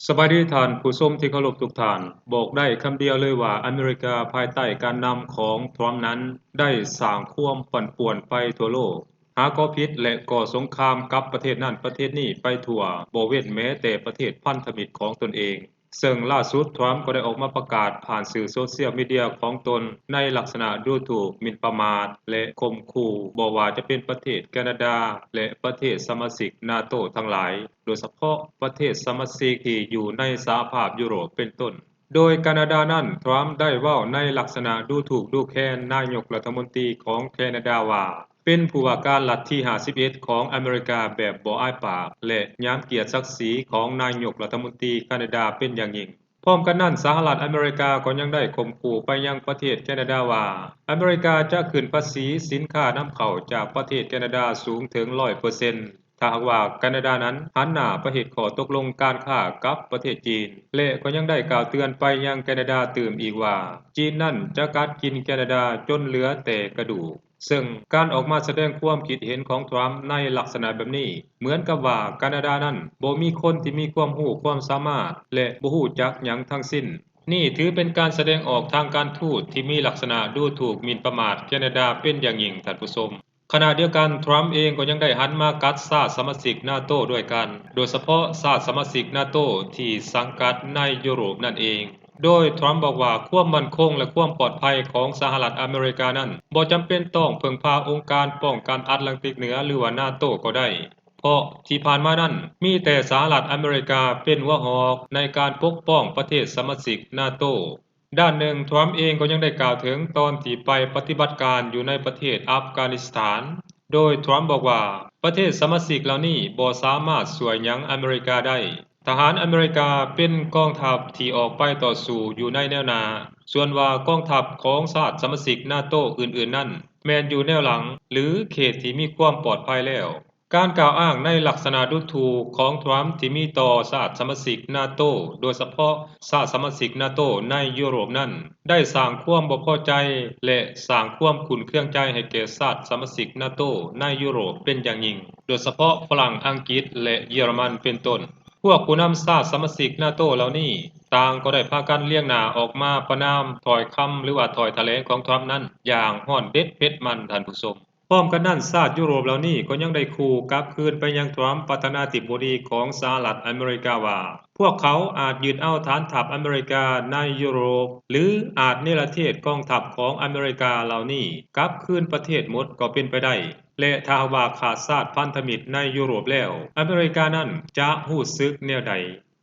ສະບາຍດີທ່ານຜູ້ຊົມທີ່ເຄົາລົບທຸກທ່ານ. ບອກໄດ້ຄຳດຽວເລີຍວ່າ ອາເມລິກາພາຍໃຕ້ການນຳຂອງທຣຳນັ້ນ ໄດ້ສ້າງຄວາມປັ່ນປ່ວນໄປທົ່ວໂລກ, ຫາກໍຜິດ ແລະ ກໍ່ສົງຄາມກັບປະເທດນັ້ນປະເທດນີ້ໄປທົ່ວ, ບໍ່ເວັ້ນແມ້ແຕ່ປະເທດພັນທະມິດຂອງຕົນເອງ. ເຊິ່ງລ່າສຸດ ທຣຳກໍໄດ້ອອກມາປະກາດຜ່ານສື່ໂຊຊຽວມີເດຍຂອງຕົນ ໃນລັກສະນະດູຖູກ, ໝິ່ນປະໝາດ ແລະ ຂົ່ມຂູ່ ບໍ່ວ່າຈະເປັນປະເທດແຄນາດາ ແລະ ປະເທດສະມາຊິກນາໂຕທັງຫຼາຍ, ໂດຍສະເພາະປະເທດສະມາຊິກທີ່ຢູ່ໃນສະຫະພາບຢູໂຣບເປັນຕົ້ນ. ໂດຍການາດານັ້ນ, ທຣຳໄດ້ເວົ້າໃນລັກສະນະດູຖູກດູແຄນນາຍົກລັດຖະມົນຕີຂອງແຄນາດາວ່າ ເປັນຜູ້ວ່າການລັດທີຫ້າສິບເອັດຂອງອາເມລິກາແບບບໍ່ອາຍປາກ ແລະ ຫຍາມກຽດສັກສີຂອງນາຍົກລັດຖະມົນຕີການາດາເປັນຢ່າງຍິ່ງ. ພ້ອມກັນນັ້ນ, ສະຫະລັດອາເມລິກາກໍຍັງໄດ້ຂົ່ມຂູ່ໄປຍັງປະເທດແຄນາດາວ່າ ອາເມລິກາຈະຂຶ້ນພາສີສິນຄ້ານຳເຂົ້າຈາກປະເທດແຄນາດາສູງເຖິງຮ້ອຍເປີເຊັນ ຖ້າຫາກວ່າການາດານັ້ນຫັນໜ້າໄປເຮັດຂໍ້ຕົກລົງການຄ້າກັບປະເທດຈີນ ແລະ ກໍຍັງໄດ້ກ່າວເຕືອນໄປຍັງແຄນາດາຕື່ມອີກວ່າ ຈີນນັ້ນຈະກັດກິນແຄນາດາຈົນເຫຼືອແຕ່ກະດູກ. ເຊິ່ງການອອກມາສະແດງຄວາມຄິດເຫັນຂອງທຣຳໃນລັກສະນະແບບນີ້ ເໝືອນກັບວ່າການາດານັ້ນບໍ່ມີຄົນທີ່ມີຄວາມຮູ້ຄວາມສາມາດ ແລະ ບໍ່ຮູ້ຈັກຫຍັງທັງສິ້ນ. ນີ້ຖືເປັນການສະແດງອອກທາງການທູດທີ່ມີລັກສະນະດູຖູກ, ໝິ່ນປະໝາດແຄນາດາເປັນຢ່າງຍິ່ງ, ທ່ານຜູ້ຊົມ. ຂະນະດຽວກັນ, ທຣຳເອງກໍຍັງໄດ້ຫັນມາກັດຊາດສະມາຊິກນາໂຕດ້ວຍກັນ, ໂດຍສະເພາະຊາດສະມາຊິກນາໂຕທີ່ສັງກັດໃນຢູໂຣບນັ້ນເອງ. ໂດຍທຣຳບອກວ່າ ຄວາມໝັ້ນຄົງ ແລະ ຄວາມປອດໄພຂອງສະຫະລັດອາເມລິການັ້ນ ບໍ່ຈຳເປັນຕ້ອງເພິ່ງພາອົງການປ້ອງກັນແອດແລນຕິກເໜືອ ຫຼືວ່ານາໂຕກໍໄດ້, ເພາະທີ່ຜ່ານມານັ້ນ ມີແຕ່ສະຫະລັດອາເມລິກາເປັນຫົວຫອກໃນການປົກປ້ອງປະເທດສະມາຊິກນາໂຕ. ດ້ານໜຶ່ງ, ທຣຳເອງກໍຍັງໄດ້ກ່າວເຖິງຕອນທີ່ໄປປະຕິບັດການຢູ່ໃນປະເທດອັຟການິສຖານ, ໂດຍທຣຳບອກວ່າ ປະເທດສະມາຊິກເຫຼົ່ານີ້ບໍ່ສາມາດຊ່ວຍຫຍັງອາເມລິກາໄດ້. ທະຫານອາເມລິກາເປັນກອງທັບທີ່ອອກໄປຕໍ່ສູ້ຢູ່ໃນແນວໜ້າ, ສ່ວນວ່າກອງທັບຂອງຊາດສະມາຊິກນາໂຕອື່ນໆນັ້ນ ແມ່ນຢູ່ແນວຫຼັງ ຫຼື ເຂດທີ່ມີຄວາມປອດໄພແລ້ວ. ການກ່າວອ້າງໃນລັກສະນະດູຖູກຂອງທຣຳທີ່ມີຕໍ່ຊາດສະມາຊິກນາໂຕ, ໂດຍສະເພາະຊາດສະມາຊິກນາໂຕໃນຢູໂຣບນັ້ນ ໄດ້ສ້າງຄວາມບໍ່ພໍໃຈ ແລະ ສ້າງຄວາມຂຸ້ນເຄືອງໃຈໃຫ້ແກ່ຊາດສະມາຊິກນາໂຕໃນຢູໂຣບເປັນຢ່າງຍິ່ງ, ໂດຍສະເພາະຝຣັ່ງ, ອັງກິດ ແລະ ເຢຍລະມັນເປັນຕົ້ນ. ພວກຜູ້ນຳຊາດສະມາຊິກນາໂຕເຫຼົ່ານີ້ ຕ່າງກໍໄດ້ພາກັນລຽງໜ້າອອກມາປະນາມຖ້ອຍຄຳ ຫຼືວ່າຖ້ອຍຖະແຫຼງຂອງທຣຳນັ້ນຢ່າງຮ້ອນເດັດເຜັດມັນ, ທ່ານຜູ້ຊົມ. ພ້ອມກັນນັ້ນ, ຊາດຢູໂຣບເຫຼົ່ານີ້ກໍຍັງໄດ້ຂູ່ກັບຄືນໄປຍັງທຣຳ ປະທານາທິບໍດີຂອງສະຫະລັດອາເມລິກາວ່າ ພວກເຂົາອາດຍຶດເອົາຖານທັບອາເມລິກາໃນຢູໂຣບ ຫຼື ອາດເນລະເທດກອງທັບຂອງອາເມລິກາເຫຼົ່ານີ້ກັບຄືນປະເທດໝົດກໍເປັນໄປໄດ້ ແລະ ຖ້າຫາກວ່າຂາດຊາດພັນທະມິດໃນຢູໂຣບແລ້ວ, ອາເມລິການັ້ນຈະຮູ້ສຶກແນວໃດ?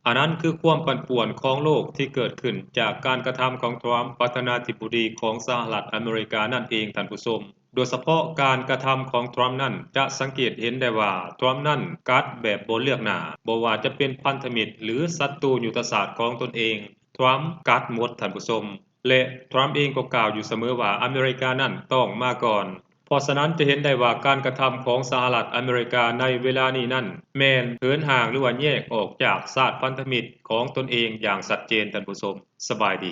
ອັນນັ້ນຄືຄວາມປັ່ນປ່ວນຂອງໂລກທີ່ເກີດຂຶ້ນຈາກການກະທຳຂອງທຣຳ ປະທານາທິບໍດີຂອງສະຫະລັດອາເມລິການັ້ນເອງ, ທ່ານຜູ້ຊົມ. ໂດຍສະເພາະການກະທຳຂອງທຣຳນັ້ນຈະສັງເກດເຫັນໄດ້ວ່າ ທຣຳນັ້ນກັດແບບບໍ່ເລືອກໜ້າ, ບໍ່ວ່າຈະເປັນພັນທະມິດ ຫຼື ສັດຕູຍຸດທະສາດຂອງຕົນເອງ, ທຣຳກັດໝົດ, ທ່ານຜູ້ຊົມ. ແລະ ທຣຳເອງກໍກ່າວຢູ່ສະເໝີວ່າ ອາເມລິການັ້ນຕ້ອງມາກ່ອນ. ເພາະສະນັ້ນຈະເຫັນໄດ້ວ່າ ການກະທຳຂອງສະຫະລັດອາເມລິກາໃນເວລານີ້ນັ້ນ ແມ່ນເຫີນຫ່າງ ຫຼືວ່າແຍກອອກຈາກຊາດພັນທະມິດຂອງຕົນເອງຢ່າງຊັດເຈນ, ທ່ານຜູ້ຊົມ. ສະບາຍດີ.